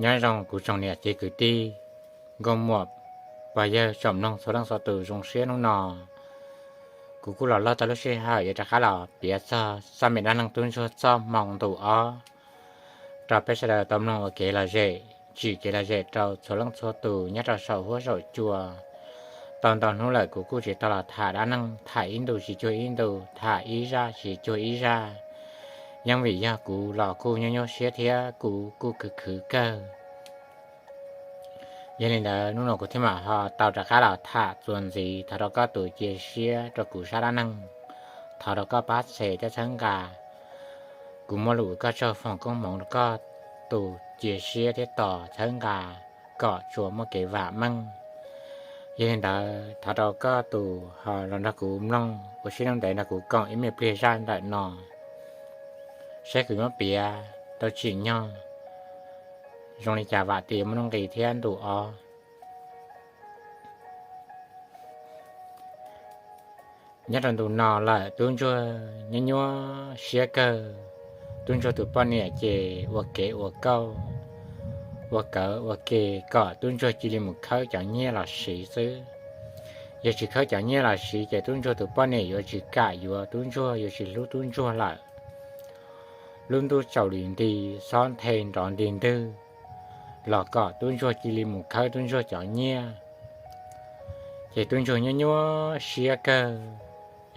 Nyob zoo kuv tsoom niam txiv kwv tij, nkauj muam, pog yawg tsoom mloog txhua leej txhua tus. Zoo siab hnub no kuv kuj los laug tau lub sij hawm yuav rov qab los piav txog txoj me dab neeg tub ntsuag txoj hmoo ntu ob rau peb sawv daws tau mloog ua kev lom zem, tsim kev lom zem rau txhua leej txhua tus nyob rau saum huab saum cua. Tau ntau hnub lawm kuv kuj tsis tau los tham dab neeg, tham ib ntu tsis cuag ib ntu, tham ib zaj tsis cuag ib zaj. Yeej vim yog kuv los kuj nyuaj nyuaj siab thiab kuv kuj khwv khwv kawg. Yog li ntawd hnub no kuv thiaj mam ho tau rov qab los tham txuas ntxiv. Thov rau koj tus cia siab rau kuv sab dab neeg. Thov rau koj pab share thiab txhawb nqa. Kuv muaj lus koj tsaug foom koob hmoov rau koj tus cia siab thiab tos txhawb nqa kom tsuas muaj kev vam meej. Yog li ntawd thov rau koj tus ho los nrog kuv mloog ua siab ntev nrog kuv koom ib me pliag zaj ntawm no, saib kuv yuav piav tau tsim nyog zoo li cas, vam tias muaj nuj nqis thiab ntu ob. Nyob rau ntu no lawm tub ntsuag nyuaj nyuaj siab kawg. Tub ntsuag tus poj niam ces ua kev ua kauj, ua kawv ua ke kom tub ntsuag cia li mus khawb cov nyiaj los siv xwb. Yog tsis khawb cov nyiaj los siv ces tub ntsuag tus poj niam yuav tsis kam yuav tub ntsuag, yuav tsis hlub tub ntsuag lawm. Lub ntuj tsaus li nti, xob nthe nrov nti ntwg los kom tub ntsuag cia li mus khawb tub ntsuag cov nyiaj. Ces tub ntsuag nyuaj nyuaj siab kawg,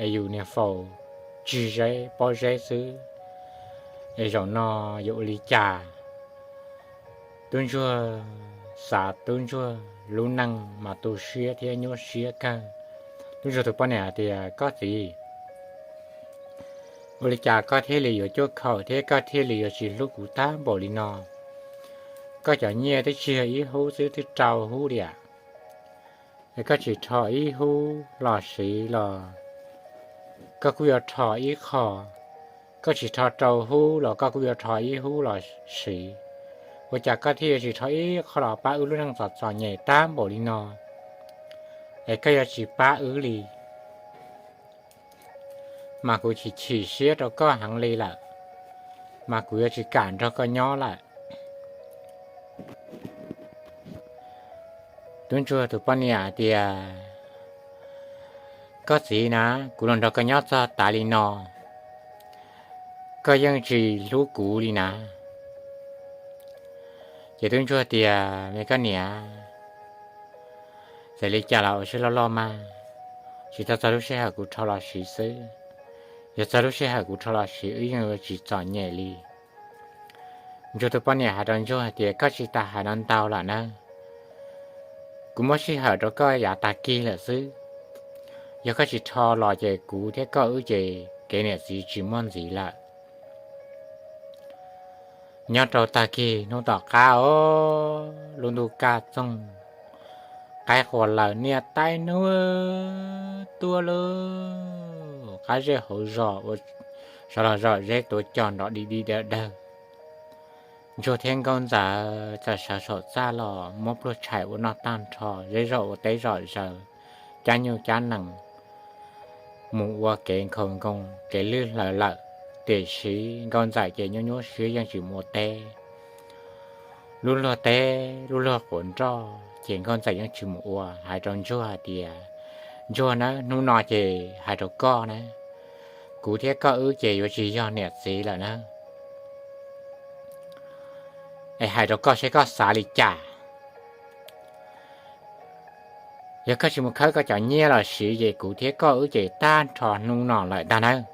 es yus niag faus tsig zeb pob zeb xwb, es zaum no yuav ua li cas? Tub ntsuag xav tub ntsuag lub neej mas tu siab thiab nyuaj siab kawg. Tub ntsuag tus poj niam hais tias, koj txiv, ua li cas koj thiaj li yuav cuaj khaum thiab koj thiaj li yuav tsis hlub kuv tag npaum li no? Koj cov nyiaj twb tsis yog ib hub xwb, twb rau hub li as. Es koj tsis rho ib hub los siv los koj kuj yuav rho ib qho, koj tsis rho rau hub los koj kuj yuav rho ib hub los siv. Ua cas koj thiaj yuav tsis rho ib qho los pab wb lub neej txom txom nyem tag npaum li no? Es koj yuav tsis pab wb li, mas kuv chim chim siab rau koj heev li lawm, mas kuv yuav tsis kam nrog koj nyob lawm. Tub ntsuag tus poj niam hais tias, koj txiv na, kuv los nrog koj nyob txog tav li no, koj yeej tsis hlub kuv li na. Ces tub ntsuag tias, me koj niam, txawm li cas los ua siab loj loj mas, tsis tau txog lub sij hawm kuv rho los siv xwb. Yog txog lub sij hawm kuv rho los siv wb yeej yuav tsis txom nyem li. Ntsuag tus poj niam hais rau ntsuag hais tias, koj tsis tas hais no ntau lawm na, kuv muab sij hawm rau koj yav tag kis lawm xwb. Yog koj tsis rho los ces kuv thiab koj wb ces kev niam txiv tsis muaj ntxiv lawm. Nyob rau tag kis hnub tom qab os, lub ntuj kaj txoog, qaib qua laws niaj taib nub tuaj lawm, qab zej hauv zos ua sov los zom zeb tuav cos nrov di di daw dawg. Ntsuag thiab nkauj ntxawm txawm sawv saum txaj los muab pluaj tshais ua noj tag nrho, zej zog ua teb zom zaws, cab nyuj cab nees, mus ua kev nkhaus nkoos kev lwj hlaws lawm. Tiam sis nkauj ntxawm ces nyuaj nyuaj siab yeej tsis mus ua teb. Lub luag teb lub luag quav nroj ces nkauj ntxawm yeej tsis mus ua, hais rau ntsuag hais tias, ntsuag na, hnub no ces hais rau koj na, kuv thiab koj wb ces yuav tsis yog niam txiv lawm na. Es hais rau koj seb koj xav li cas. Yog koj tsis mus khawb koj cov nyiaj los siv ces kuv thiab koj wb ces tag nrho hnub no lawm ntag nawb.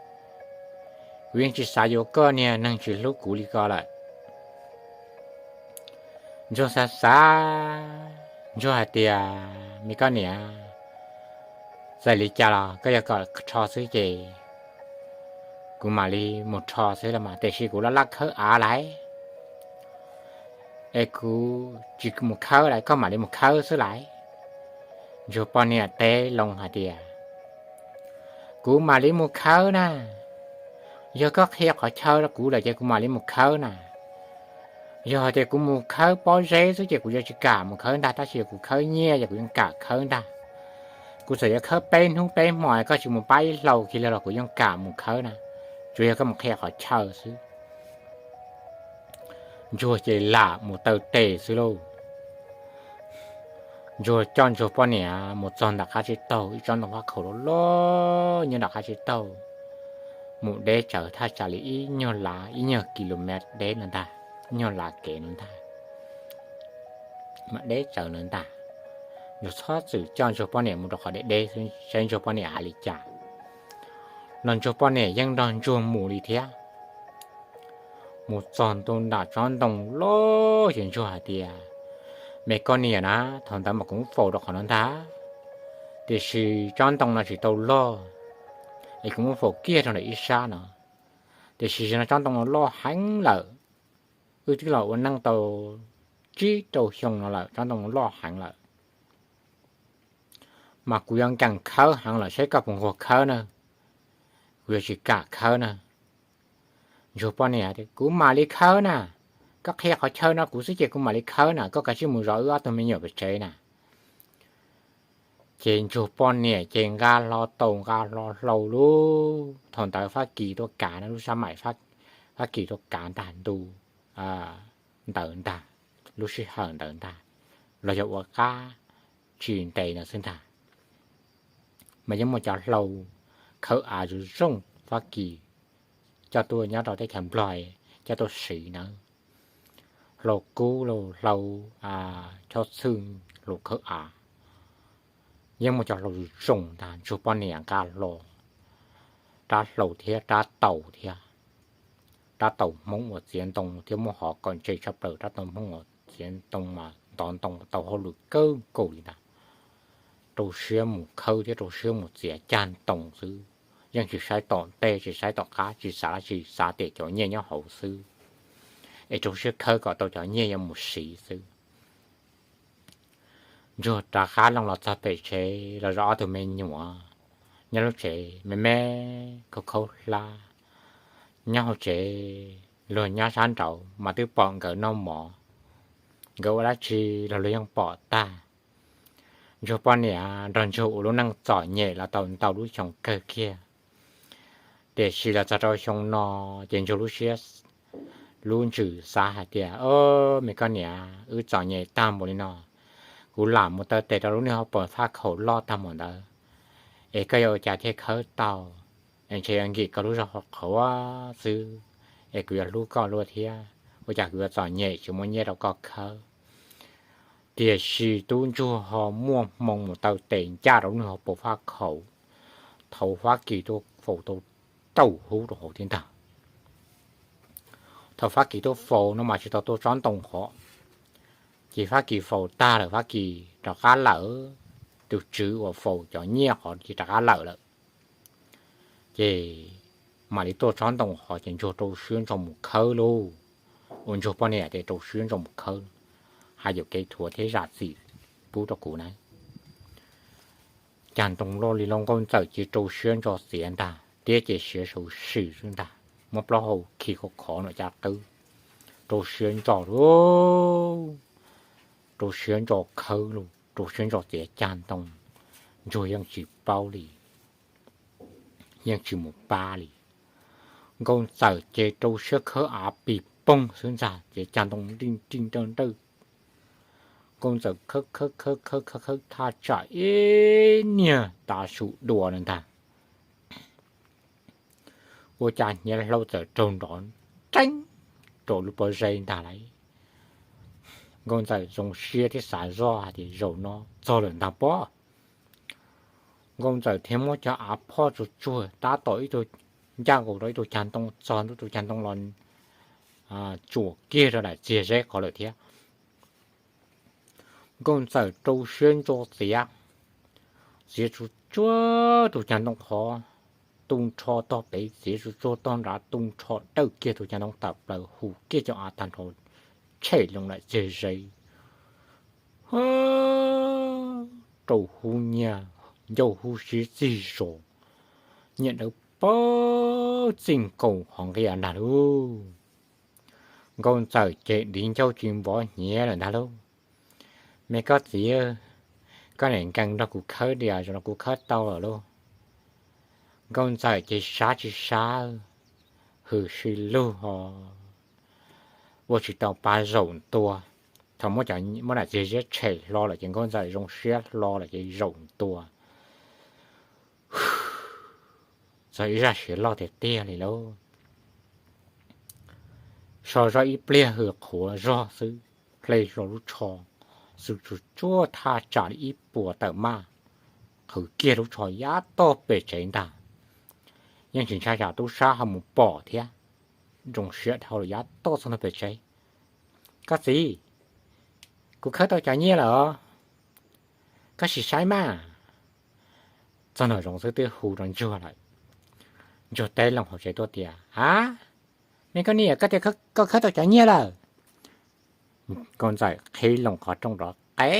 Kuv yeej tsis xav yuav koj niag neeg tsis hlub kuv li ko lawm. Ntsuag xav xav, Ntsuag hais tias, me koj niam, txawm li cas los koj yog kom rho xwb ces kuv mam li mus rho xwb los mas, tiam sis kuv laj laj khawb av lawm, es kuv tsis mus khawb lawm, koj mam li mus khawb xwb lawm. Ntsuag poj niam teb loo hais tias, kuv mam li mus khawb na. Yog koj qhia qhov chaw rau kuv lawm ces kuv mam li mus khawb na. Yog hais tias kuv mus khawb pob zeb xwb ces kuv yuav tsis kam mus khawb ntag, tab sis yog kuv khawb nyiaj ces kuv yeej kam khawb ntag. Kuv txawm yuav khawb peb hnub peb hmo, koj tsis mus pab ib hlau kiag li los kuv yeej kam mus khawb na, tsuas yog koj mus qhia qhov chaw xwb. Ntsuag ces lam mus taw tes xwb lauj. Ntsuag coj Ntsuag poj niam mus txog nram qab tsib taug, ib tsob ntoo faj khaum loj loj nyob nram qab tsib taug, mus deb tsawv thaj tsam li ib nyuag lav, ib nyuag kilomev deb no ntag, ib nyuag lav kev no ntag, mas deb tsawv no ntag. Ntsuag txhob txwm coj Ntsuag poj niam mus rau qhov deb deb xwb saib Ntsuag poj niam hais li cas. Los Ntsuag poj niam yeej nrog Ntsuag mus li thiab. Mus txog ntua nram tsob ntoo loj ces Ntsuag hais tias, me koj niam na, thaum ntawd mas kuv muab faus rau qhov no ntag, tiam sis tsob ntoo no tsis tau loj, es kuv muab faus kiag rau ntawm ib sab no. Tiam sis no tsob ntoo no loj heev lawm, wb twb los ua neej tau tsib rau xyoo no lawm, tsob ntoo no loj heev lawm, mas kuv yuav nkees khawb heev lawm, saib koj puas nquag khawb na, kuv yuav tsis kam khawb na. Ntsuag poj niam tias, kuv mam li khawb na, koj qhia qhov chaw no kuv xwb ces kuv mam li khawb na, koj kav tsij mus zov wb ob tug me nyuam pem tsev na. Ces Ntsuag poj niam ces nqa hlo taus nqa hlo hlau lub, thaum ntawd Fab Kis tuaj kav na, lub sab maim Fab Kis tuaj kav ntag ntu ntawd ntag, lub sij hawm ntawd ntag, los yog ua qab tsis ntev no xwb ntag. Mas yeej muaj cov hlau khawb av zoo zoo Fab Kis coj tuaj nyob rau teb chaws Nplog coj tuaj siv na, hlau kub, hlau chob txhwj, hlau khawb av, yeej muaj cov hlau zoo zoo ntag. Ntsuag poj niam nqa hlo rab hlau thiab rab taus thiab, rab taus Hmoob uas txiav ntoo thiab muab hov kom ntse tshaj plaws, rab taus Hmoob uas txiav ntoo mas ntov ntoo tau hauj lwm kawg nkaus li ntag. Rau siab mus khawb thiab rau siab mus txiav cag ntoo xwb, yeej tsis saib tom ntej tsis saib tom qab, tsis xav dab tsi, xav tias cov nyiaj nyob hauv xwb, es rau siab khawb kom tau cov nyiaj yuav mus siv xwb. Ntsuag rov qab loo los txog pem tsev los zov ob tug me nyuam nyob lub tsev me me khaub khaub hlab. Nyob hauv tsev, luag nyob sab nraud mas twb pom nkawd noj mov, nkawd ua dab tsi los luag yeej pom tag. Ntsuag poj niam nrog Ntsuag ua lub neej txom nyem los tau ntau lub xyoo kawg kiag, tiam sis los txog rau xyoo no ces Ntsuag lub siab, lub ntsws xav hais tias, o, me koj niam, wb txom nyem tag npaum li no, kuv lam mus taw tes rau lub niag hauv paus faj khaum loj tag npaum ntawd, es koj yuav ua cas thiaj khawb tau? Es ntshe yuav nkim koj lub zog hauv qhov xwb, es kuv yuav hlub koj luaj thiab, ua cas kuv yuav txom nyem tsis muaj nyiaj rau koj khawb? Tiam sis tub Ntsuag ho muaj hmoo mus taw tes ncaj rau lub niag hauv paus faj khaum, thaum Fab Kis tuaj faus tau rau hub rau hauv thiab ntag. Thaum Fab Kis tuaj faus no mas tsis tau tuaj tsob ntoo hov, ces Fab Kis faus tag lawm, Fab Kis rov qab lawm, tus tswv uas faus cov nyiaj hov ces rov qab lawm lawm. Ces mam li tuaj tsob ntoo hov ces Ntsuag rau siab ntso mus khawb lauj. Ua Ntsuag poj niam ces rau siab ntso mus khawb, hais yuam kev thuav thiab zam txim pub rau kuv na. Cag ntoo loj li lauj, Nkauj Ntxawm ces rau siab ntso txiav ntag, tiab ces siav sau sim xwb ntag, muab plaub hau khi khov khov nram caj qwb, rau siab ntso lauj, rau siab ntso khawb lauj, rau siab ntso txiav cag ntoo. Ntsuag yeej tsis paub li, yeej tsis mus pab li. Nkauj Ntxawm ces rau siab khawb av pis poog xwb ntag, txiav cag ntoo nrij nrij nrawj nrawj. Nkauj Ntxawm khawb khawb khawb khawb khawb khawb thaj tsam ib niag tav su dua no ntag, ua cas hniav hlau txawm raug nrov nreeb rau lub pob zeb ntag lauj. Nkauj Ntxawm zoo siab thiab xav zoj hais tias zaum no txog lawm ntag pob. Nkauj Ntxawm thiaj muab cov av phoj tsuag tsuag tab tom ib tug, ncaj nkaus rau ib tug cag ntoo, txog ntua tus cag ntoo los tsuam kiag rau daim txiag zeb qhov lawm thiab. Nkauj Ntxawm rau siab ntso txiav, txiav tsuag tsuag tus cag ntoo qhov tu nrho tog pem, txiav tsuag tsuag tog nrad tu nrho dawj kiag tus cag ntoo tawm plaws hu kiag cov av tag nrho tshem loo daim txiag zeb. Rau hub nyiaj, ncauj hub siab txig zos, nyiaj dawb paug txij nkaus qhov nqia ntag lauj. Nkauj Ntxawm ces div ncauj tsis npov hniav lawm ntag lauj. Me koj txiv, koj niam nkees nrog kuv khawb dias, zaum no kuv khawb tau lawm lauj. Nkauj Ntxawm ces sab tsis sab, hwm sib lug ho ua tsis tau pa zaum ntua. Thaum muab cov, muab nam txiag ziab tshem hlo lawm ces Nkauj Ntxawm zoo siab hlo lawm ces zaum ntua txog ib zaj siav loj tiag tiag li lauj. So zoj ib pliag hws qhuav zog xwb, hle hlo lub tsho, xwb tsuas tsuaj thaj tsam li ib puas tawm maj, qhwv kiag lub tsho yav toj pem tsev ntag. Yeej tsis ntshai tsam tub sab ho mus pom thiab. Zoo siab dhau lawm yav toj txog ntua pem tsev. Koj txiv, kuv khawb tau cov nyiaj lawm os, koj sim saib mas. Txog nram zoov xwb twb hu rau Ntsuag lawm. Ntsuag teb loo hauv tsev tuaj tias, a, me koj niam, koj tias koj khawb tau cov nyiaj lawm? Nkauj Ntxawm qhib loo qhov rooj rov qe,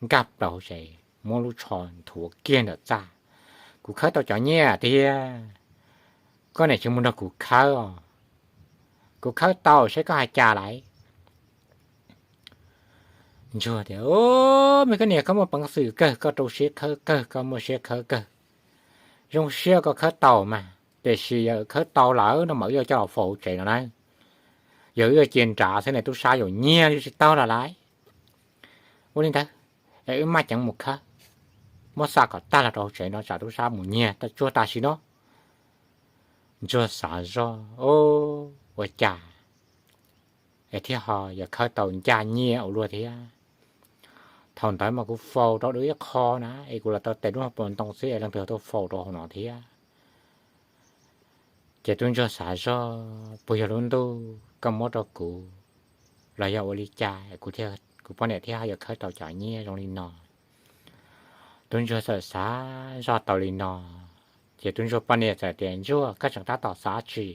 nkag plaws hauv tsev muab lub tsho nthuav kiag ntawm txaj. Kuv khawb tau cov nyiaj tiag, koj niam tsis mus nrog kuv khawb os. Kuv khawb tau, saib koj hais cas lawm. Ntsuag tias, me koj niam, koj muaj peev xwm kawg, koj rau siab khawb kawg, koj muaj siab khawb kawg. Zoo siab koj khawb tau mas, tiam sis yog khawb tau lawm no mas wb yuav coj los faus hauv tsev no na. Yog wb yuav cia nrad xwb ne tub sab yuav nyiag yuav tsis tau los lawm. Ua li ntawd, es wb maj ceev mus khawb, muab xa kom tag los rau hauv tsev no tsam tub sab mus nyiag tsuag tam sim no. Ntsuag xav zoj, ua cas es thiaj ho yuav khawb tau ncaj nyiaj ua luaj thiab. Thaum ntawd mas kuv faus rau dua ib qho na, es kuv los tau tes lub hauv paus ntoo xwb es leej twg tuaj faus rau hauv no thiab. Ces tub ntsuag xav zoj, puas yog lub ntuj koj muab rau kuv los yog ua li cas kuv poj niam thiaj ho yuav khawb tau cov nyiaj zoo li no? Tub ntsuag txawm xav zoj tau li no, ces tub ntsuag poj niam txawm tias, Ntsuag, koj tseem tab tom xav tsi?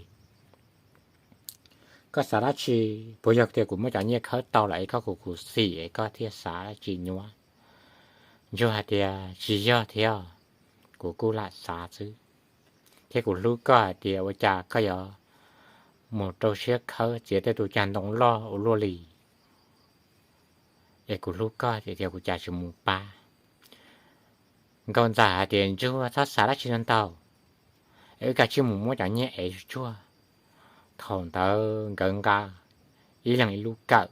Koj xav dab tsi? Puas yog tias kuv muab cov nyiaj khawb tau lawm es koj kuv khuv xim es koj thiaj xav dab tsi nyuaj? Ntsuag hais tias, Tsis yog thiab, kuv kuj lam xav xwb. Thiab kuv hlub koj hais tias ua cas koj yuav mus rau siab khawb txiav tej tus cag ntoo loj ua luaj li. Es kuv hlub koj tias kuv cas tsis mus pab. Nkauj Ntxawm hais tias, Ntsuag, txhob xav dab tsi ntau, es wb kav tsij mus muab cov nyiaj ev tsuag tsuag. Thaum ntawd nkawd nqa ib leeg ib lub kawm,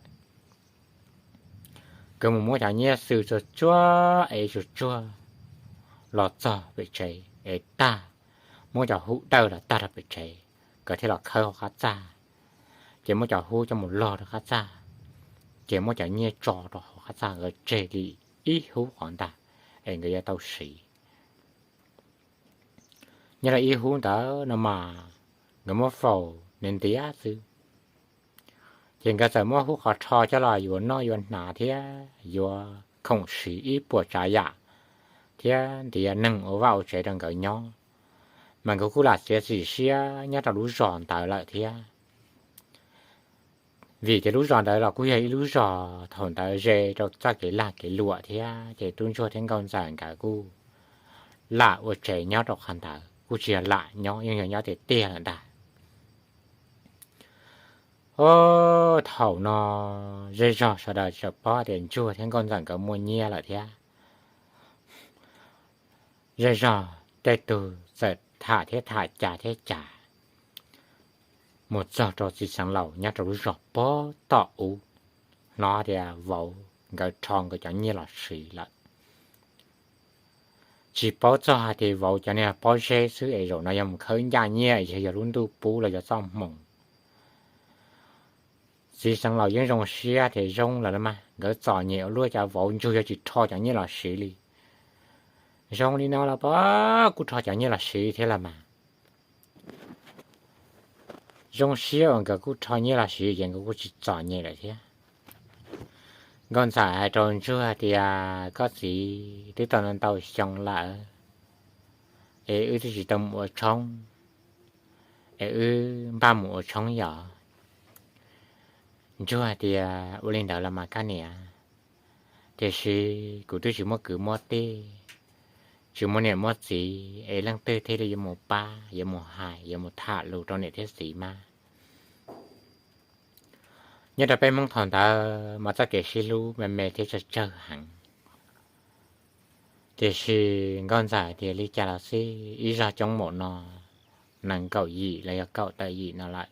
nkawd mus muab cov nyiaj xwb tsuag tsuag ev tsuag tsuag los txog pem tsev es tag, muab cov hub dawj los tag rau pem tsev, nkawd thiaj los khawb hauv qab txaj. Ces muab cov hub coj mus log rau qab txaj, ces muab cov nyiaj tso rau hauv qab txaj nkawd tseg li ib hub qhov ntag, es nkawd yuav tau siv. Nyob rau ib hub ntawd no mas nkawd muab faus nws ntiav xwb. Ces nkawd txawm muab hub qhov rho coj los yuav noj yuav hnav thiab yuav khoom siv ib puas tsav yam, thiab ntiav neeg ua vaj ua tsev rau nkawd nyob. Mas nkawd kuj lam txiav txim siab nyob rau lub zos ntawd lawm thiab. Vim tias lub zos ntawd los kuj yog ib lub zos thaum ntawd ze rau txoj kev lag kev luam thiab, ces tub ntsuag thiab nkauj ntxawm nkawd kuj lam ua tsev nyob rau qhov ntawd, kuj tsis yog lam nyob, yeej yog nyob tiag tiag lawm ntag. Thaum no zej zog sawv daws txawm paub tias ntsuag thiab nkauj ntxawm nkawd muaj nyiaj lawm thiab. Zej zog tej tug txawm tham thiab tham cas thiab cas mus txog rau txiv xeev laus nyob rau lub zos pem tom ub, hnov tias vauv nkawd rho nkawd cov nyiaj los siv lawm. Tsis paub txog hais tias vauv cov niag pob zeb xwb es zaum no yog mus khawb ncaj nyiaj es yog lub ntuj pub los yog txoj hmoo. Txiv xeev laus yeej zoo siab tias zoo lawm los mas, nkawd txom nyem ua luaj cas vauv ntsuag yuav tsis rho cov nyiaj los siv li. Zoo li no los pab kuj rho cov nyiaj los siv thiab los mas. Zoo siab uas nkawd kuj rho nyiaj los siv ces nkawd kuj tsis txom nyem lawm thiab. Nkauj ntxawm hais rau ntsuag tias, koj txiv, twb tau ntau xyoo lawm es wb twb tsis tau mus ua tshoob, es wb npaj mus ua tshoob yom. Ntsuag hais tias, ua li ntawd los mas koj niam, tiam sis kuv twb tsis muaj kwv muaj tij, tsis muaj niam muaj txiv es leej twg thiaj li yuav mus pab, yuav mus hais, yuav mus tham lus rau niam thiab txiv mas. Nyob rau peb Hmoob thaum ntawd mas txoj kev sib hlub me me thiab tsawg tsawg heev. Tiam sis nkauj ntxawm tias li cas los xij, ib zog coob npaum no, nees nkaum yim los yog kaum tawm yim no lawm.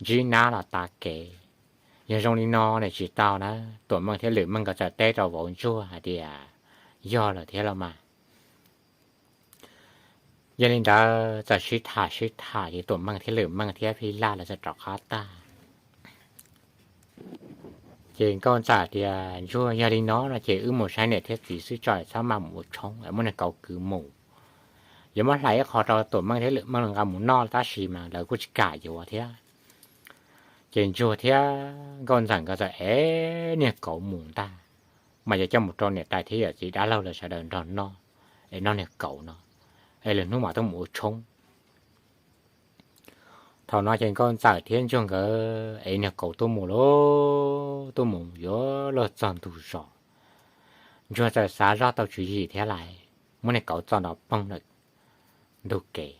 ntsib nab los tav kev. Yog zoo li no ne tsis tau na. Tuam Meej thiab Lwm Meej nkawd txawm teb rau vauv ntsuag hais tias, yog lawm thiab los mas. Yog li ntawd txawm sib tham sib tham ces Tuam Meej thiab Lwm Meej thiab Phij Laj lawv txawm rov qab tag. Ces nkauj ntxawm tias, ntsuag, yog li no no ces wb mus saib niam thiab txiv xwb tso, txhob maj mus ua tshoob, muab niag kauv kwv mus. Yuav muab hlais ib qho rau Tuam Meej thiab Lwm Meej nqa mus noj tab sis mas lawv kuj tsis kam yuav thiab. Ces ntsuag thiab nkauj ntxawm nkawd txawm ev niag kauv mus ntag, mas yog coj mus rau niam tais thiab yawm txiv dab laug lawv sawv daws nrog noj, es noj niag kauv no, es lwm hnub mam tuaj mus ua tshoob. Thaum no ces nkauj ntxawm thiab ntsuag nkawd ev niag kauv tuaj mus lauj, tuaj mus yuav luag txog ntug zos. Ntsuag txawm xav zoj tau tswv yim thiab lais, muab niag kauv txo nrov poog ntawm ntug kev.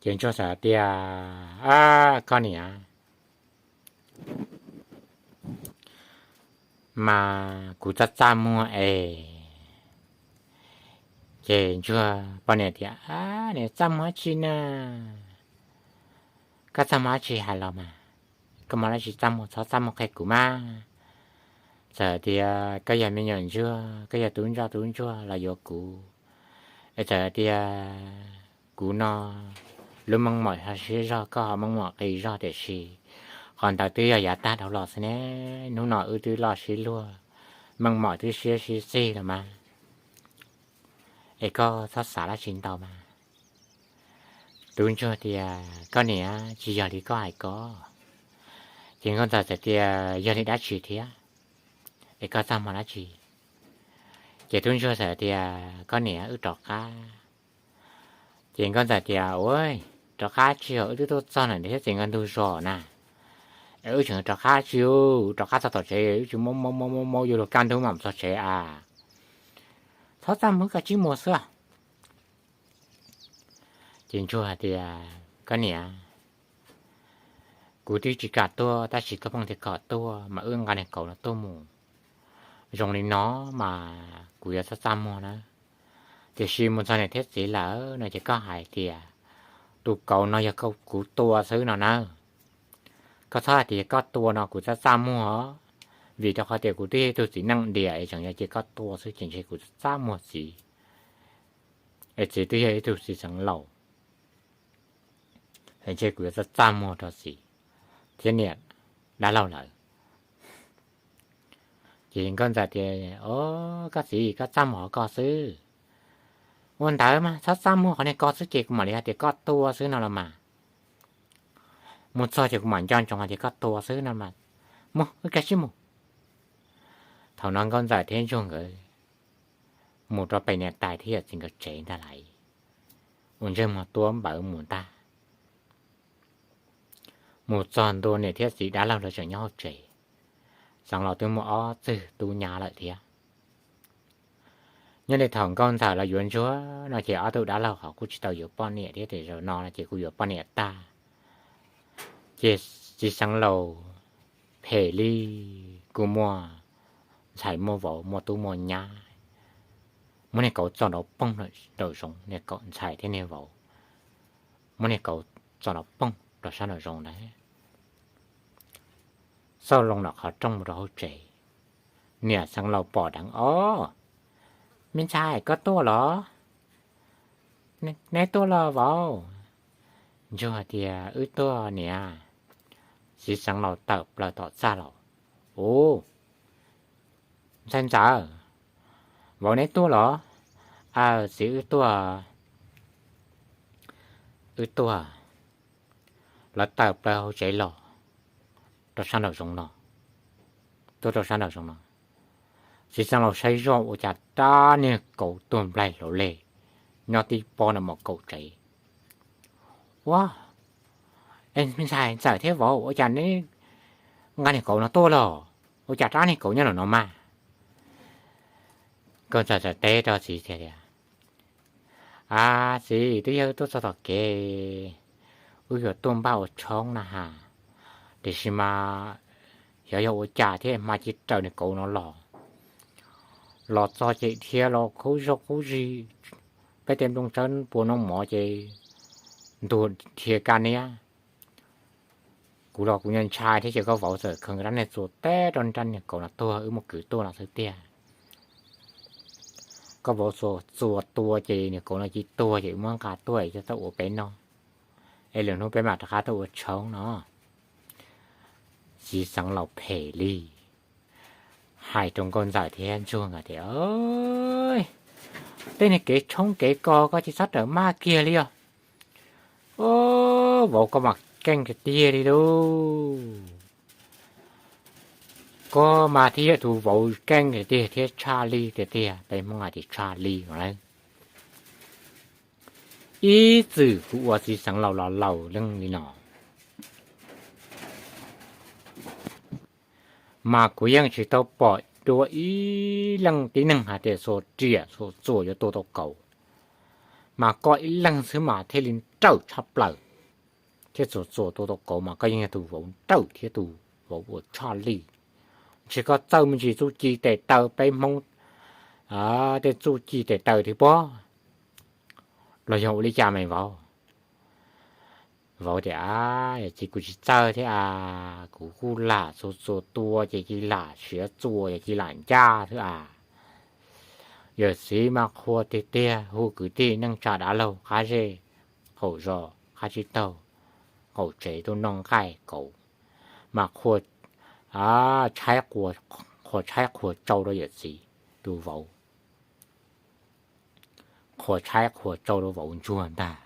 Ces ntsuag txawm tias, koj niam, mas kuv txaj txaj muag es. Ces ntsuag poj niam tias, niam txaj muag dab tsi na? Koj txaj muag dab tsi hais los mas, koj muaj dab tsi txaj muag txhob txaj muag qhia kuv mas. Txawm tias koj yog me nyuam ntsuag, koj yog tub ntsuag, tub ntsuag los yuav kuv, es txawm tias kuv no lub meej mom ho siab zog, koj ho meej mom qis zog, tiam sis qhov ntawd twb yog yav tag dhau los xwb ne. Hnub no wb twb loj sib luag, meej mom twb siab sib txig los mas, es koj txhob xav dab tsi ntau mas. Tub ntsuag tias, koj niam, tsis yog li koj hais ko. Ces nkauj ntxawm txawm tias, yog li dab tsi thiab? Es koj txaj muag dab tsi? Ces tub ntsuag txawm tias, koj niam, wb rov qab. Ces nkauj ntxawm tias, ua, rov qab tsis yog, wb twb tuaj txog na, thiab txij nkawm ntug zos na, es wb tseem rov qab tsis, rov qab txog tom tsev wb tsis maub maub maub maub yuav luag kaj ntug mam txog tsev a. Txhob txaj muag, koj tsis muag xwb. Ces ntsuag hais tias, koj niam, kuv twb tsis kam tuaj tab sis koj pheej tias kom tuaj mas wb nqa niag kauv no tuaj mus. Zoo li no mas kuv yuav txaj txaj muag na. Tiam sis mus txog niam thiab txiv lawm no ces koj hais tias tus kauv no yog kuv tua xwb no na. Koj txhob hais tias koj tua no kuv txaj txaj muag, vim rau qhov tias kuv twb yog ib tug txiv neej diam es tseem yog ces koj tua xwb ces ntshe kuv txaj txaj muag txiv, es txiv twb yog ib tug txiv xeev laus, es ntshe kuv yuav txaj txaj muag rau txiv thiab niam dab laug lawm. Ces nkauj ntxawm tias, o, koj txiv, koj txaj muag hauv koj xwb. Ua ntawd mas txhob txaj muag qhov niag ko xwb ces kuv mam li hais tias koj tua xwb no los mas. Mus txog ces kuv mam nco ntsoov hais tias koj tua xwb no mas. Mus, wb cia li mus. Thaum no nkauj ntxawm thiab ntsuag nkawd mus rau pem niam tais thiab yawm txiv nkawd tsev ntag lauj, ua ntsej muag tuab npawv mus ntag. Mus txog ntua niam thiab txiv dab laug lawv tseem nyob hauv tsev, xeev laus twb muaj ob txwg tub nyab lawm thiab. Nyob li thaum nkauj ntxawm los yuav ntsuag no ces ob tug dab laug hov kuj tsis tau yuav poj niam thiab, tiam zaum no no ces kuj yuav poj niam tag. Ces txiv xeev laus phem li, kuj muaj ntxhais muaj vauv muaj tub muaj nyab, muab niag kauv txo nrov poog nraum zoov, niag kauv ntxhais thiab niag vauv, muab niag kauv txo nrov poog rau sab nraum zoov ntawd, xauj loo nram qhov rooj mus rau hauv tsev. Niam xeev laus pom dheev, o, me ntxhais, koj tuaj los? Neb tuaj los vauv? Ntsuag tias, wb tuaj niam. Txiv xeev laus tawm plaws tom txaj los, u, ntxhais ntxawm, vauv neb tuaj los? Aw txiv, wb tuaj, wb tuaj. Lawv tawm plaws hauv tsev los rau sab nraum zoov no, tuaj rau sab nraum zoov no. Txiv xeev laus saib zoj ua cas rab niag kauv tuag nplaig hlauv leg nyob tib pob nram kaum tsev. Ua, me ntxhais ntxawm thiab vauv, ua cas neb nqa niag kauv no tuaj los? Ua cas rab niag kauv nyob nram no mas? Nkauj ntxawm txawm teb rau txiv tias, a txiv, twb yog wb tuaj txog tom kev, wb yuav tuaj npaj ua tshoob na has, tiam sis mas xyov yog ua cas thiab hma cia li raws niag kauv no los. Los txog ces dhia los khaub zog khaub zig, peb tej nplooj tsawb puas noj mov ces ntuag dhia kaj niab. Kuv los kuv ntshai thiab ces koj vauv txawm khaws rab niag txuas teb rau rab niag kauv no tuag, wb muab kwv tuaj no xwb tiag. Koj vauv txuas tua ces niag kauv no cia tuag ces wb muab nqa tuaj es coj tuaj ua peb noj, es lwm hnub peb mam rov qab tuaj ua tshoob no. Txiv xeev laus phem li, hais rau nkauj ntxawm thiab ntsuag nkawd tias, Tej niag kev tshoob kev kos koj tsis txhob rawm maj kiag li os. Vauv koj mas keej tiag tiag li lauj. Koj mas thiaj yog tus vauv keej tiag tiag thiab tshaj li tiag tiag, peb Hmoob hais tias tshaj li no lawm. Ib txwm kuv ua txiv xeev laus los laus leej li no, mas kuv yeej tsis tau pom dua ib leej tib neeg hais tias xuas riam xuas txuas yuav tua tau kauv, mas koj ib leeg xwb mas thiaj li nrawm tshaj plaws, thiab txuas txuas tua tau kauv mas koj yeej yog tus vauv nrawm thiab tus vauv uas tshaj li. Ntshe koj txawj me ntsis txuj ci tes taw peb Hmoob tej txuj ci tes taw thiab pob, los yog ua li cas me vauv? Vauv tias, Yawm txiv, kuv tsis txawj thiab as, kuv kuj lam txuas txuas tua ces cia lam siav txuas ces cia lam ncaj xwb as. Yawm txiv mas qhuas tiag tiag, hu kwv tij neej tsa dav laug qab zej qaum zos qab tsib taug qaum tsev tuaj noj nqaij kauv, mas qhuas tshaib, qhuas tshaib qhuas tsau rau yawm txiv tus vauv, qhuas tshaib qhuas tsau rau vauv ntsuag ntag.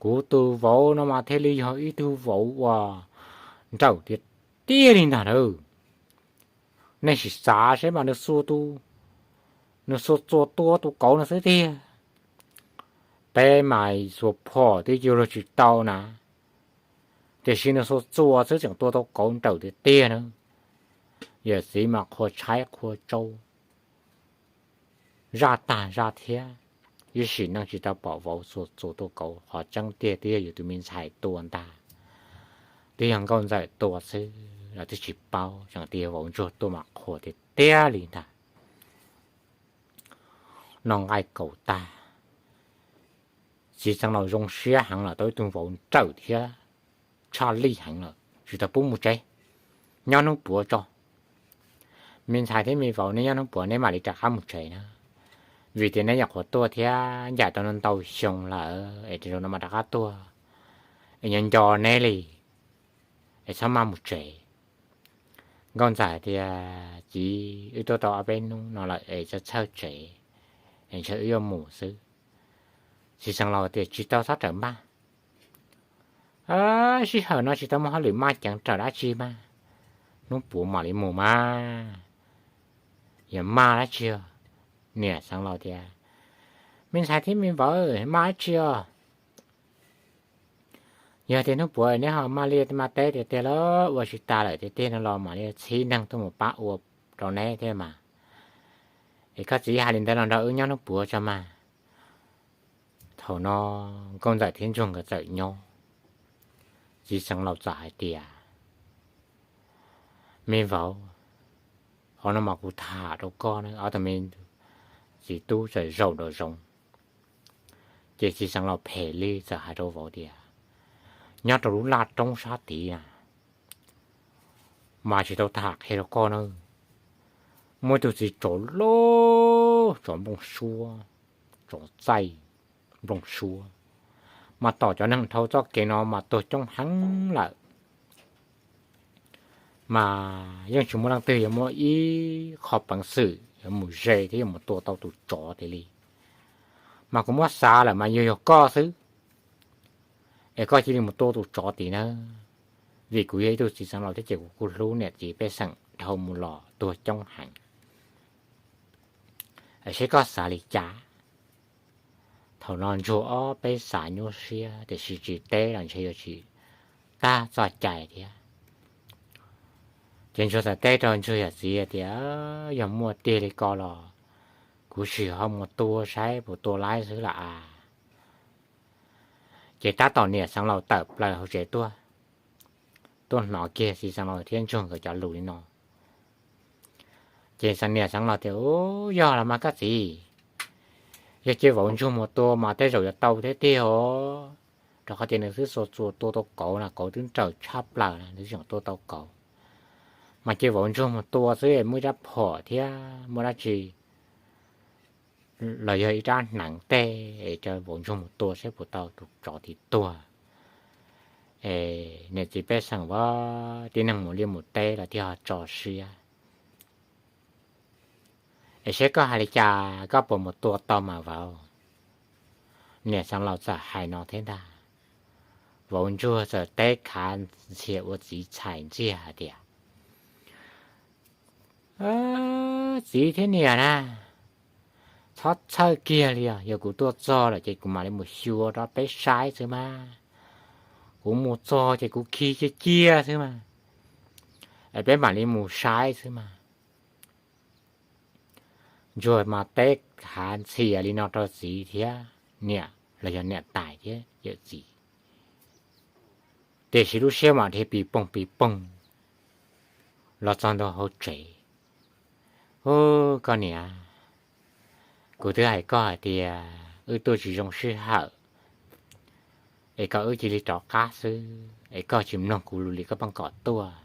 Kuv tus vauv no mas thiaj li yog ib tug vauv uas nrawm tiag tiag li ntag na. Nej sim xav seb mas nws xuas tus, nws xuas txuas tua tus kauv no xwb tiag. Peb mas xuas phom twb yuav luag tsis tau na, tiam sis nws xuas txuas xwb tseem tua tau kauv nrawm tiag tiag na. Yawm txiv mas qhuas tshaib qhuas tsau, zaj tag zaj thiab, ib sim neej tsis tau pom vauv xuas txuas tua kauv, qhov tseeb tiag twb yog yus tus me ntxhais tua ntag, twb yog nkauj ntxawm tua xwb los twb tsis paub, tseem tias yog vauv ntsuag tua mas qhuas tiag tiag li ntag. Noj nqaij kaum tag, txiv xeev laus zoo siab heev lawm, tau ib tug vauv nrawm thiab tshaj lij heev lawm, tsis tau pub mus tsev, nyob hnub puav tso. Me ntxhais thiab me vauv, neb nyob hnub puav neb mam li rov qab mus tsev na, vim tias neb nyuam qhuav tuaj thiab ncaim tau ntau xyoo lawm es tej zaum no mam rov qab tuaj es nyob nco neb li, es txhob maj mus tsev. Nkauj ntxawm hais tias, Txiv, wb tuaj tau ob peb hnub no lawm es txhawj txhawj tsev, es ntshe wb yuav mus xwb. Txiv xeev laus tias, Tsis tau, txhob rawm maj, sij hawm no tsis tau muaj hauj lwm maj ceev rawm dab tsi mas, hnub puav mam li mus mas. Yog maj dab tsi? Niam xeev laus tias, Me ntxhais thiab me vauv, maj dab tsi os? Yog tias hnub puav neb ho maj liaj maj teb tiag tiag los ua tsis tas lawm tiag tiag no los mam li txhib neeg tuaj mus pab ua rau neb thiab mas. Es koj txiv hais li ntawd los nrog wb nyob hnub puav tso mas. Thaum no nkauj ntxawm thiab ntsuag nkawd txawm nyob. Txiv xeev laus txawm hais tias, Me vauv, qhov no mas kuv tham rau koj na. Ob tug me txiv tub txawm zaum nraum zoov. Ces txiv xeev laus phem li txawm hais rau vauv tias, Nyob rau lub laj roob sab tid na, mas tsis tau tham qhia rau koj na, muaj ib tug txiv tsov loj, tsov nplooj suab, tsov txaij nplooj suab, mas tom cov neeg dhau txoj kev no mas tuag coob heev lawm. Mas yeej tsis muaj leej twg yuav muaj ib qho peev xwm yuav mus ze thiab yuav mus tua tau tus tsov tiag li. Mas kuv muab xav lawm mas yog, yog koj xwb, es koj cia li mus tua tus tsov tid na, vim kuv yog ib tug txiv xeev laus thiab ces kuv kuj hlub niam txiv pej xeem dhau mus los tuag coob heev. Seb koj xav li cas? Thaum no ntsuag ob peb xav nyuaj siab tiam sis tsis teb los ntshe yuav tsis tag txoj cai thiab. Ces ntsuag txawm teb rau ntsuag yawm txiv tias, Yog muaj tiag li ko los kuv sim ho mus tua saib puas tua laib xwb lam as. Ces tab tom niam xeev laus tawm plaws hauv tsev tuaj, tuaj hnov kiag txiv xeev laus thiab ntsuag nkawd cov lus li no. Ces niam xeev laus tias, Yog los mas koj txiv, yog cia vauv ntsuag mus tua mas tej zaum yuav tau thiab tiag os. rau qhov tias nws twb xuas txuas tua tau kauv na, kauv twb nrawm tshaj plaws na, nws tseem tua tau kauv. Mas ces vauv ntsuag mus tua xwb es muaj ib rab phom thiab muaj dab tsi los yog ib rab hneev tej es vauv ntsuag mus tua saib puas tau tus tsov tim tuag. Es niam txiv pej xeem, tib neeg mus liaj mus teb los thiaj ho tso siab. Es saib koj hais li cas, koj puas mus tua tau mas vauv? Niam xeev laus txawm hais no thiab ntag. Vauv ntsuag txawm teb khav ntxhias ua txiv txhais ntxiag hais tias, Txiv thiab niam na, txhob txhawj kiag li os, yog kuv tua txog lawm ces kuv mam li mus xyuas rau peb saib xwb mas. Kuv mus txog ces kuv khi cia cia xwb mas, es peb mam li mus saib xwb mas. Ntsuag mas teb khav ntxhias li no rau txiv thiab niam los yog niam tais thiab yawm txiv, tiam sis lub siab mas dhia pis poog pis poog los txog ntua hauv tsev. Ub, koj niam, kuv twb hais koj hais tias wb tuaj tsis zoo sij hawm, es kom wb cia li rov qab xwb, es koj tsis mloog kuv lus li koj pheej kom tuaj.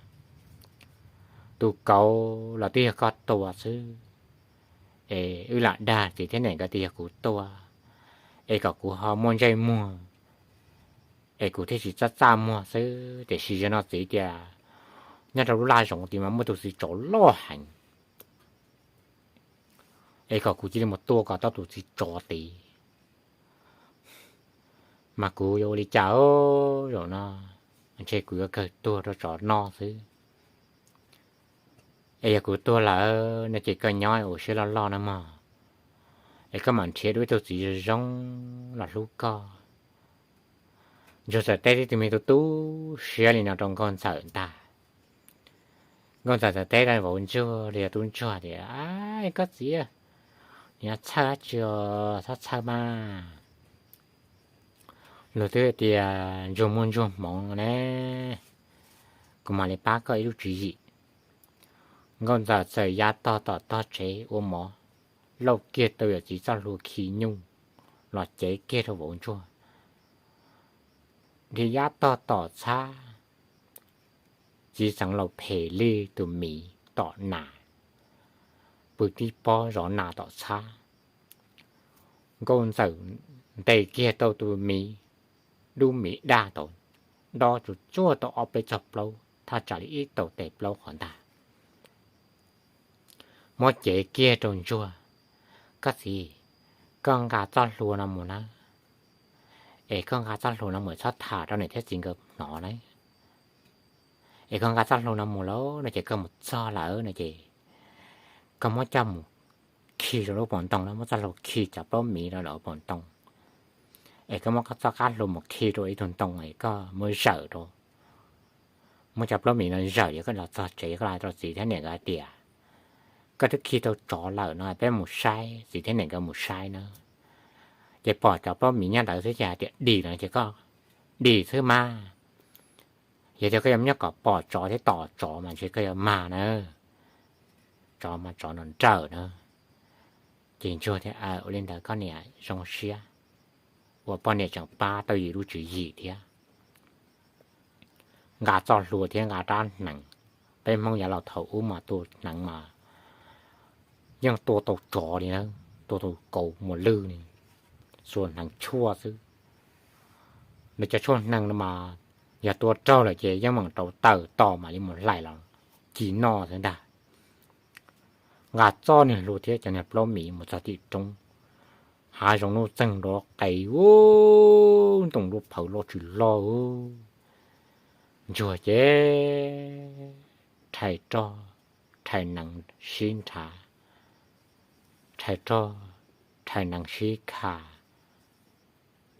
Tus kauv los twb yog koj tua xwb, es wb lam dag txiv thiab niam nkawd tias yog kuv tua, es kom kuv ho muaj ntsej muag, es kuv thiaj tsis txaj txaj muag xwb. Tiam sis yog no txiv tias nyob rau lub laj zoov tid mas muaj tus txiv tsov loj heev, es kom kuv cia li mus tua kom tau tus txiv tsov tid. Mas kuv yuav ua li cas? Zaum no ntshe kuv yuav kawg tuag rau tsov noj xwb. Es yog kuv tuag lawm no ces koj nyob ua siab loj loj na mog, es koj mam nrhiav dua ib tug txiv zoo zoo los hlub koj. Ntsuag txawm teb tib tug me tu tu siab li no rau nkauj ntxawm ntag. Nkauj ntxawm txawm teb rau vauv ntsuag los yog tub ntsuag tias, Koj txiv, nws txhawj dab tsi, txhob txhawj mas. Luag twb tias ntsuag muaj ntsuag hmoov ne, kuv mam li pab koj ib lub tswv yim. Nkauj ntxawm txawm ya tog tom tog tsev ua mov, lauj kiag tau yawm txiv txoj hlua khi nyuj los cev kiag rau vauv ntsuag. Dhia yab tog tom txhab, txiv xeev laus phem li tus miv tom nas, pw tib pob zov nas tom txhab. Nkauj ntxawm ntes kiag tau tus miv, dub miv daj tau, dob tsuj tsuag tau ob peb txog plaub, thaj tsam li ib tau tes plaub qhov ntag. Muab cev kiag rau ntsuag, Koj txiv, koj nqa txoj hlua no mus na, es koj nqa txoj hlua no mus txhob tham rau niam thiab txiv nkawd hnov na. Es koj nqa txoj hlua no mus lawm no ces koj mus txog lawm no ces koj muab coj mus khi rau lub paus ntoo na, muab txoj hlua khi cov plaub miv rau lub paus ntoo. Es koj muab txoj qab hlua mus khi rau ib tug ntoo es koj muab zawm rau, muab cov plaub miv no zawm, yog koj los txog tsev koj los hais rau txiv thiab niam nkawd hais tias, Koj twb khi rau tsov lawm no, peb mus saib, txiv thiab niam nkawd mus saib na. Ces pom cov plaub miv nyob ntawd xwb ces hais tias dim no ces koj dim xwb mas. Yog tias koj yuav nyob kom pom tsov thiab tom tsov mas ntshe koj yuav mag na. Tsov mas tsov nrawm nrawm na. Ces ntsuag thiaj, Ua li ntawd koj niam zoo siab uas poj niam tseem pab tau yus lub tswv yim thiab. Nqa txoj hlua thiab nqa rab hneev. Peb Hmoob yav laus thaum ub mas tua hneev mas yeej tua tau tsov li na, tua tau kauv muas lwj li, xuas hneev tshuaj xwb. Nws cov tshuaj hneev no mas yog tua raug lawm ces yeej meem rauv taws tos mam li mus hlais los ci noj xwb ntag. Nqa txoj niag hlua thiab cov niag plaub miv mus txog tim roob, hav zoov nuj txeeg nrov qees, ub, ntoo lub phawv loj tsis loj. Ntsuag ces rhais roj rhais hneev sib nrhav, rhais roj rhais hneev sib kha,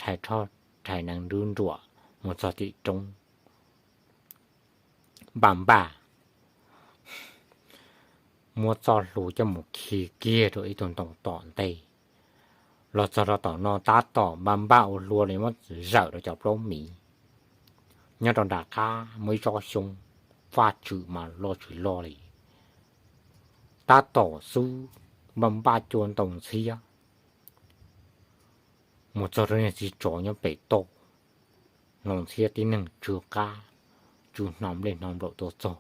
rhais roj rhais hneev nrub nruam mus txog tim roob. Npaj npaj muab txoj hlua coj mus khi kiag rau ib tug ntoo tom ntej. Los txog rau tom no tab tom npaj npaj ua hlua li muab zawm rau cov plaub miv. Nyob rau nram qab muaj ib tsob xyoob, vaj tswm mas loj tsis loj li. Tab tom xub npaj npaj cua ntoo ntxhiab mus txog rau niag txiv tsov nyob pem toj. Hno ntxhiab tib neeg tsw qab, tsw hno nplej hno nplaum tuaj txog,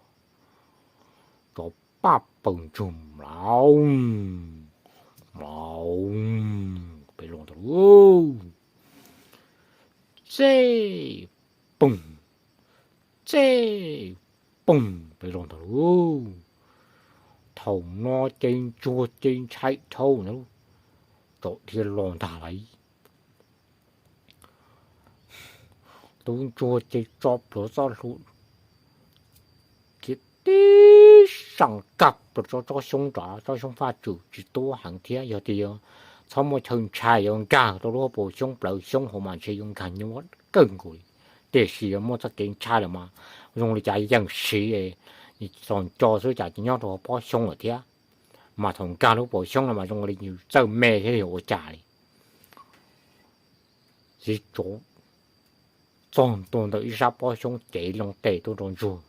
tsov paj paws ntsug mlaus mlaus pem los ntag lauj. Txej poog, txej poog pem los ntag lauj. Thaum no ces ntsuag ces ntshai dhau na, tsov dhia los ntag lauj. Tub ntsuag ces tso plhuav txoj hlua khiav tib sas nkag plaws tsob xyoob nrad, tsob xyoob faj tswm tsis tub heev thiab, yog tias yuav txhob muaj chaw ntshai yuav nkag rau lub hauv paus xyoob plawv xyoob hauv mas ntshe yuav nkag nyuaj kawg nkaus li. Tiam sis yuav muaj txoj kev ntshai lawm mas zoo li cas yeej siv txog nco xwb cas nyob rau hauv pob xyoob lawm thiab. Mas thaum nkag lub paus xyoob no mas zoo li yus txawj me thiab yog ua cas li. Txiv tsov txog ntua ntawm ib sab pob xyoob cev loo tes tuaj rau ntsuag.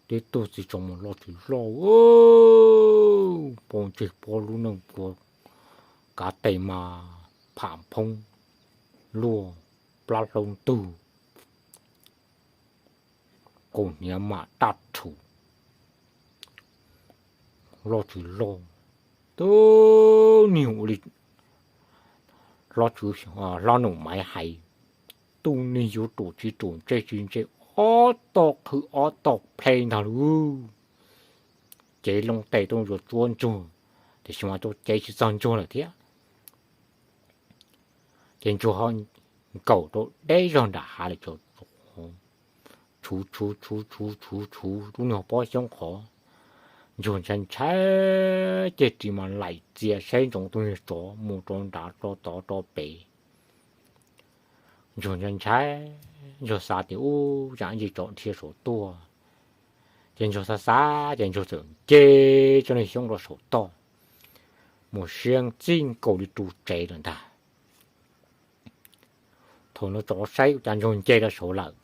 Tib tug txiv tsov mas loj tsis loj, pob ntseg pob lub neej pua, kav tes mas pham phoob luaj plab hlaub ntug, kaus hniav mas daj rhuv, loj tsis loj, tub niag ua li hlob Num Maiv hais, tub niag yuav rum tsis rum ntse tsis ntse, ob tog qhwv ob tog plhe ntag lauj. Cev loo tes tuaj yuav tsuab ntsuag, tiam sis mas tuaj cev tsis txog ntsuag lawm thiab. Ces ntsuag ho nkaum rau deb zog nram hav lawm, tshuv tshuv tshuv tshuv tshuv tshuv lub niag pob xyoob qhov. Ntsuag ntshai ntshai, ceg ris mas laim txias saib ntsoov tus niag tsov mus rau nrad rau tod rau pem. Ntsuag ntshai ntshai, ntsuag xav tias ub, tsam ntsis tsov dhia saum tuaj. Ces ntsuag xav xav ces ntsuag txawm nce tsob niag xyoob rau saum toj, mus siab txij nkaus li ru tsev lawm ntag. Thaum no tsov saib ua cas ntsuag nce rau saud lawm,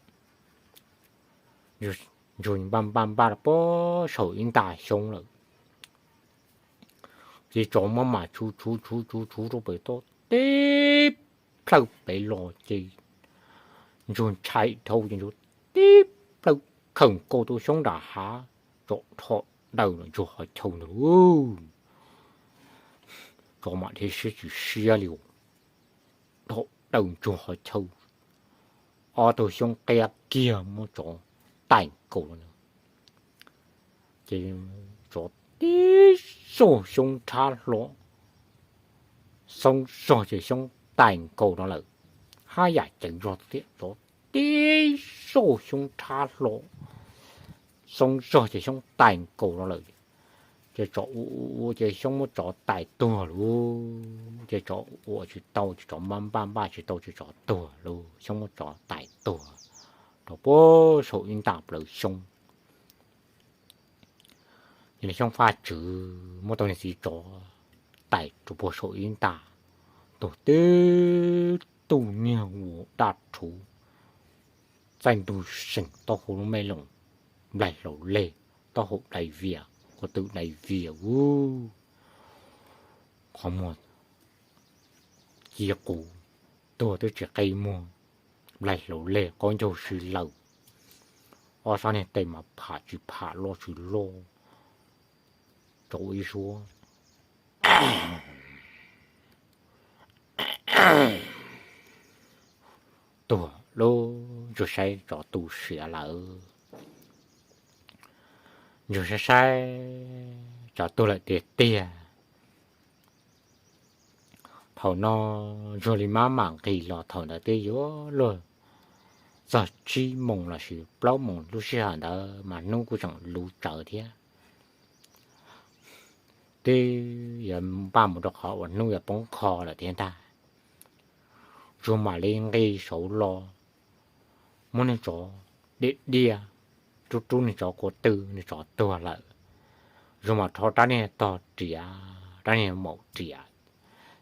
ntsuag npaj npaj npaj rau puag saum ib nta xyoob lawm. Ces tsov maj mam tshuv tshuv tshuv tshuv tshuv rau pem toj, tib plhaw pem los ces ntsuag ntshai dhau ces ntsuag tib plhaw khawm nkaus tus xyoob nram hav, tsov dhos daws los ntsuag qhov chaw ntag lauj. Tsov mam dhia siab tsis siab li, dhos daws ntsuag qhov chaw, ob tug xyoob qia kiag muab tsov tais nkaus lawm. Ces tsov tib zog xyoob rhab hlo, xoob zog ces xyoob tais nkaus no lawm. Haj yam ceev zog thiab, tsov tib zog xyoob rhab hlo, xoob zog ces xyoob tais nkaus no lawm. Ces tsov ua ua ces xyoob muab tsov tais tuag lauj. Ces tsov ua tsis tau ces tsov npaj npaj npaj tsis tau ces tsov tuag lauj, xyoob muab tsov tais tuag rau puag saum ib nta plawv xyoob. Ces niag xyoob faj tswm muab tau niag txiv tsov tais rau puag saum ib nta, tuag tib tug niag ua daj rhuv, txaij ntug seem taub hau lub me loos, nplaig hlaus leg, taub hau dai vias, ko tw dai vias ub, qhov muag ci qus, tuag twb tsis qi muag, nplaig hlaus leg qaub ncaug si lawm, ob sab niag tes mas pham tsis pham loj tsis loj, tsov ua ib suab tuag lauj. Ntsuag saib tsov tu siav lawm, ntsuag saib saib tsov tuag lawm tiag tiag. Thaum no ntsuag li maj mam nqis los, thaum ntawd twb yuav luag txog tsib moos lossis plaub moos lub sij hawm ntawd mas hnub kuj tseem luv tsawv thiab, twb yuav npaj mus rau qhov uas hnub yuav poob qho lawm thiab ntag. Ntsuag mam li nqis saud los, muab niag tsov diaj diaj, rub rub niag tsov ko tw, niag tsov tuag lawm. Ntsuag mam rho rab niag tog riam, rab niag maum riam,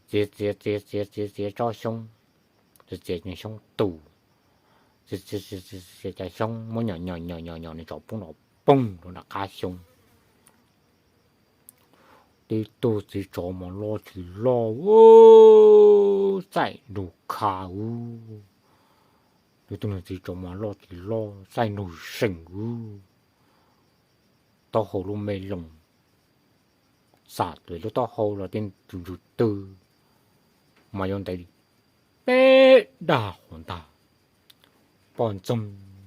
txiav txiav txiav txiav txiav txiav tsob xyoob, txiav txiav xyoob tu, txiav txiav txiav cov xyoob muab nyom nyom nyom nyom nyom niag tsov poob nrov poog rau nram qab xyoob. Tib tug txiv tsov mas loj tsis loj, txaij nrug kha ub, Lub tug niag txiv tsov mas loj tsis loj, txaij nraug seem, taub hau lub me loos, xam lub taub hau los tej tus ntsug tw mas yuav ntev li peb dag qhuav ntag. Poj ntxoog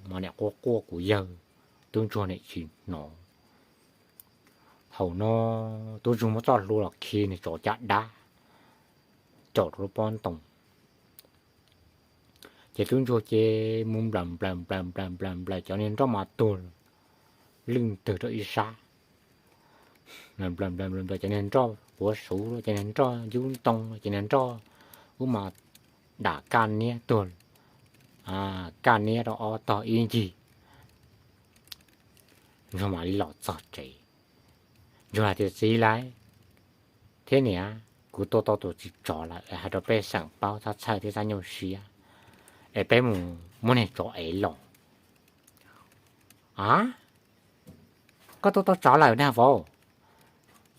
mas niam quaj quaj kuv yawg, tub ntsuag niam tsis hnov. Thaum no tub ntsuag muab txoj hlua los khi niag tsov caj dab caum rau lub pob ntoo. Ces tub ntsuag ces mus nplaws nplaws nplaws nplaws nplaws nplaws cov niag nroj mas tuag lwj ntwg rau ib sab. Nplaws nplaws nplaws cov niag nroj quav suv, cov niag nroj yub ntoo, cov niag nroj ub mas dam kaj niab tuag, kaj niab rau ob tog ib ncig. Ntsuag mam li los txog tsev. Ntsuag hais tias, txiv laiv thiab niam, kuv tua tau tus txiv tsov lawm, hais rau pej xeem paub txhob txhawj thiab txhob nyuaj siab, es peb mus muab niag tsov ev los. A, koj tua tau tsov lawm na vauv?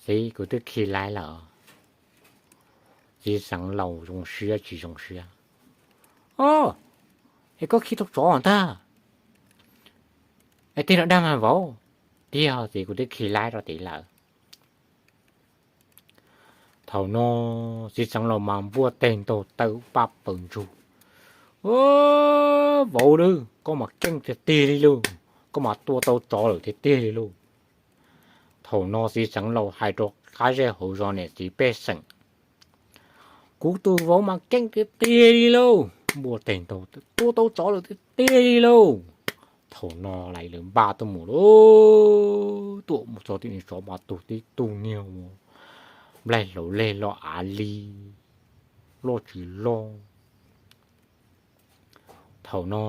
Txiv, kuv twb khi laiv lawm. Txiv xeev laus zoo siab tsis zoo siab. O, es koj khi tau tsov ntag. Es tej no dag mas vauv? Tiag txiv, kuv twb khi laiv rau tid lawm. Thaum no txiv xeev laus mas npuaj teg ntaug taw paj paws ntsug. Vauv lauj, koj mas keej tiag tiag li lauj, koj mas tua tau tsov lawm tiag tiag li lauj. Thaum no txiv xeev laus hais rau qab zej hauv zos niam txiv pej xeem, kuv tus vauv mas keej tiag tiag li lauj, npuaj teg ntaug tua tau tsov lawm tiag tiag li lauj. Thaum no lawv npaj tuaj mus lauj, tuaj mus txog tim niag tsov mas tuag tib tug niag nplaig hlauv leg loj av li, loj tsis loj. Thaum no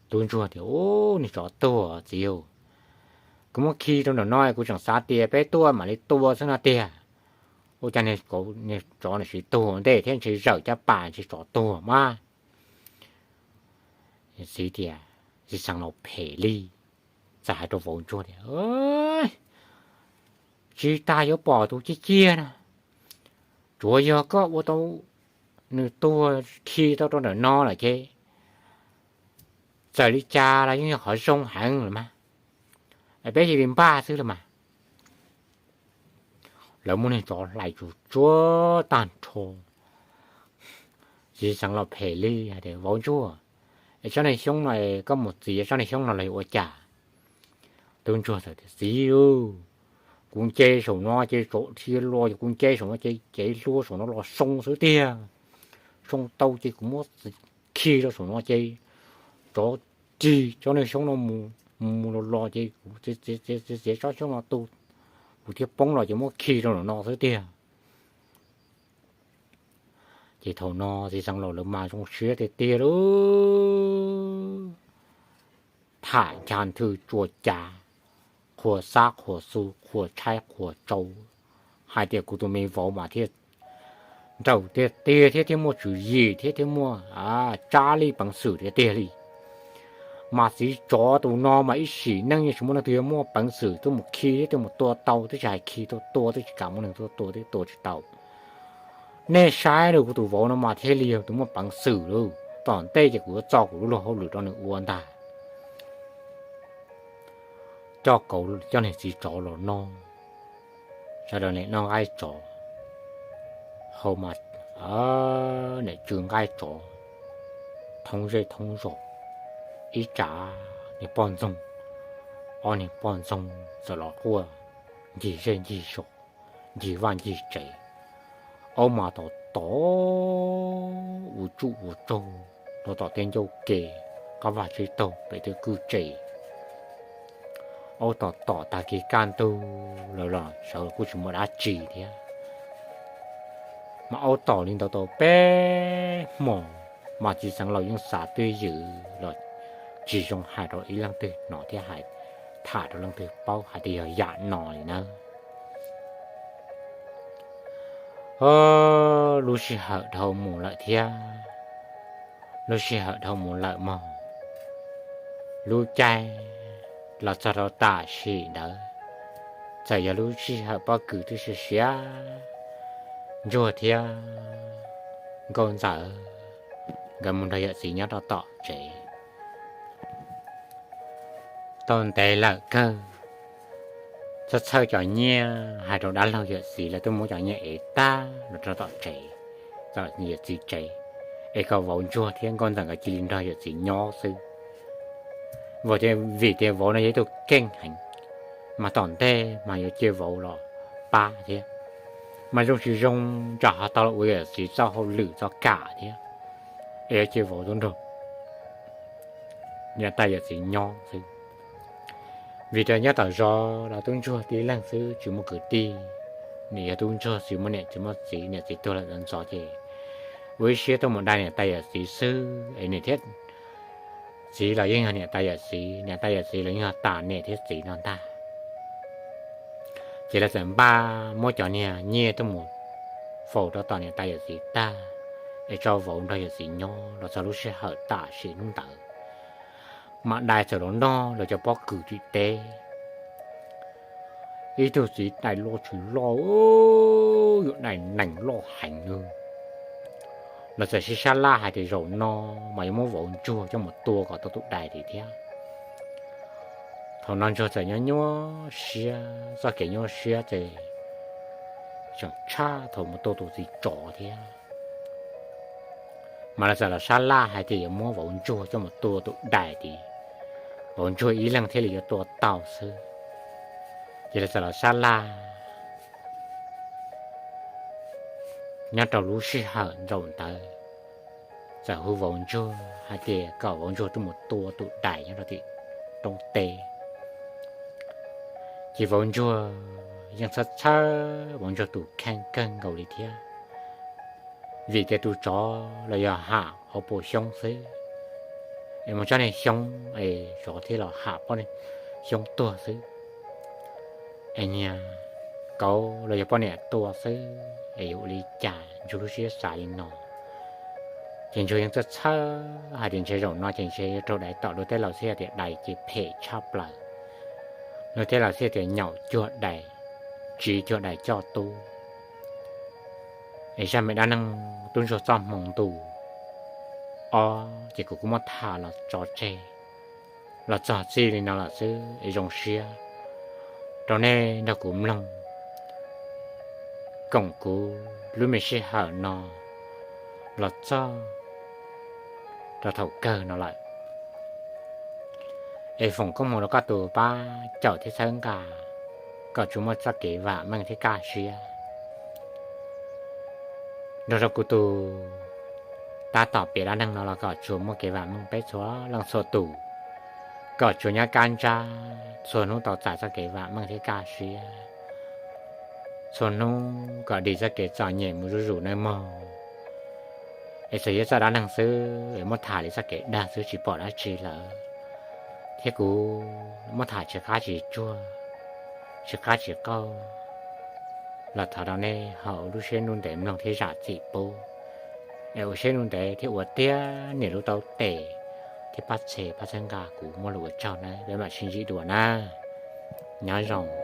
tub ntsuag tias, u, niag tsov tuag txiv, kuv muab khi rau nram no, kuv tseem xav tias peb tuaj mam li tua xwb no tiag. Ua cas niag tsov nws tsis tuag ntej thiab, ntshe zawm caj pas ntshe tsov tuag mas. Txiv tias, txiv xeev laus phem li, txawm hais rau vauv ntsuag tias, tsis tas yuav pom tus ciaj ciaj na, tsuav yog koj ua tau nws tuag khi tau rau nram no lawm ces txawm li cas los yeej yog qhov zoo heev lawm mas, peb cia li npaj xwb los mas. Lawv muab niag tsov hlais tsuj tsuag tag nrho. Txiv xeev laus phem li hais tias, vauv ntsuag, es tsob niag xyoob no, koj mus txiav tsob niag xyoob no los yuav ua cas? Tub ntsuag txawm tias, txiv, kuv nce saum no ces tsov dhia los, kuv nce saum no ces cev hlua saum no los soo xwb tiag. Soo tau ces kuv muab khi rau saum no ces tsov rig tsob niag xyoob no mus mus los los ces kuv txiav tsob xyoob no tu, kuv thiaj poob los ces muab khi rau no xwb tiag. Ces thaum no txiv xeev laus lawv mas zoo siab tiag tiag lauj, tham ncha nthwv tsua cav, qhuas xab qhuas xu, qhuas tshaib qhuas tsau, hais tias kuv tus me vauv mas thiaj nraug tiag tiag thiab thiaj muaj tswv yim thiab thiaj muaj tsab li peev xwm tiag tiag li. Mas txiv tsov tus no mas ib sim neej yeej tsis muaj leej twg yuav muaj peev xwm tuaj mus khi thiab tuaj mus tua tau, twb tsis hais khi, tuaj tua twb tsis kam muaj neeg tuaj tua, twb tua tsis tau. Nej saib lauj, kuv tus vauv no mas thiaj li yog tus muaj peev xwm lauj, tom ntej ces kuv yuav txo kuv lub luag hauj lwm rau nws ua ntag. Coj kauv coj niag txiv tsov los noj, sawv daws nim noj nqaij tsov, hau mas nim tsw nqaij tsov thoob zej thoob zos. Ib tsam niag poj ntxoog, ob niag poj ntxoog txawm los quaj ncig zej ncig zos, ncig vaj ncig tsev, aub mas tom tom ua tsuj ua tsaug rau tom tej ncauj ke, qab vaj tsib taug pem tej kwj tse. Aub tom tom tag kis kaj ntug lawm los sawv kuj tsis muaj dab tsi thiab. Mas aub tom li ntawd tau peb hmos, mas txiv xeev laus yeej xav twj ywm los tsis zoo hais rau ib leej twg hnov thiab hais tham rau leej twg paub hais tias yog yam no li nawb. Lub sij hawm dhau mus lawm thiab, lub sij hawm dhau mus lawm mog. Lub caij los txog rau tam sim ntawd, txawm yog lub sij hawm pob kws twb siav siav, ntsuag thiab nkauj ntxawm nkawd mus nrog yawm txiv nyob rau tom tsev. Tau ntev lawm kawg, txhawj txhawj cov nyiaj hais rau dab laug yawm txiv, lawv twb muab cov nyiaj ev tag los rau tom tsev, tom yawm txiv tsev, es kom vauv ntsuag thiab nkauj ntxawm nkawd cia li nrog yawm txiv nyob xwb. Vim tias, vim tias vauv no yog ib tug keej heev, mas tom ntej mas yuav cia vauv los pab thiab, mas zoo tsis zoo tsam ho tau los ua yawm txiv txoj hauj lwm txoj kam thiab, es yuav cia vauv tuaj nrog niam tais yawm txiv nyob xwb. Vim rau nyob tom zos los tub ntsuag tib leeg xwb tsis muaj kwv tij, nim yog tub ntsuag tsis muaj niam tsis muaj txiv, niam txiv tuag lawm ntxov ces ua ib siab tuaj mus dai niam tais yawm txiv xwb, es niam thiab txiv los yeej yog niam tais yawm txiv, niam tais yawm txiv los yeej yog tas niam thiab txiv no ntag. Ces lawv txawm npaj muab cov niag nyiaj tuaj mus faus rau tom niam tais yawm txiv tag, es tso vauv nrog yawm txiv nyob los txog lub sij hawm tam sim hnub ntawd, mam dai txawm los noj lawv cov pob kws tim teb. Ib tug txiv dais loj tsis loj, yuav dais nees loj heev li. Lawv txawm sib sab laj hais tias zaum no mas yuav muab vauv ntsuag coj mus tua kom tau tus dais tim thiab. Thaum no ntsuag txawm nyob nyuaj siab, txoj kev nyuaj siab ces tseem tshaj thaum mus tua tus txiv tsov thiab. Mas lawv txawm los sab laj hais tias yuav muab vauv ntsuag coj mus tua tus dais tid, vauv ntsuag ib leeg thiaj li yuav tua tau xwb. Ces lawv txawm los sab laj nyob rau lub sij hawm nraum ntawd, txawm hu vauv ntsuag hais tias kom vauv ntsuag tuaj mus tua tus dais nyob rau tim roob teb. Ces vauv ntsuag yeej txhawj txhawj vauv ntsuag tus kheej kawg nkaus li thiab, vim tias tus tsov los yog ham hauv paus xyoob xwb, es mus tsob niag xyoob es tsov thiaj los ham poj niam xyoob tuag xwb. Es niag kauv los yog poj niam tua xwb es yuav ua li cas, ntsuag lub siab xav li no. Ces ntsuag yeej txhawj txhawj hais tias ntshe zaum no ces ntshe yuav raug dais tom, luag tej laus thiaj tias dais ces phem tshaj plaws, luag tej laus thiaj tias nyaum cuag dais, tsiv cuag dais coj tub. Es zaj me dab neeg tub ntsuag txoj hmoo ntu ob ces kuv kuj muab tham los tso tseg, los txog txij li no lawm xwb es zoo siab rau nej nrog kuv mloog koom kuv lub me sij hawm no los txog rau thaum kawg no lawm. Es foom koob hmoov rau koj tus pab caum thiab txhawb nqa kom tsuas muaj txoj kev vam meej thiab kaj siab. Nrog rau kuv tus tab tom piav dab neeg no los kom tsuas muaj kev vam meej peb txhua leej txhua tus, kom tsuas nyob kab ntsab txhua hnub tau txais txoj kev vam meej thiab kaj siab, txhua hnub kom dim txoj kev txom nyem mus zuj zus nawb mog. Es txawm yog txoj dab neeg xwb es muab tham li txoj kev dag xwb tsis pom dab tsi lawm, thiab kuv muab tham tsis qab tsis tsuag, tsis qab tsis qaug los thov rau nej ho ua lub siab ntuj ntev mloog thiab zam txim pub. Es ua siab ntuj ntev thiab ua tiag niam lub taub tes thiab pab txhe pab txhawb nqa kuv, muaj lus ua tsaug nawb, peb mam sib ntsib dua na. Nyob zoo.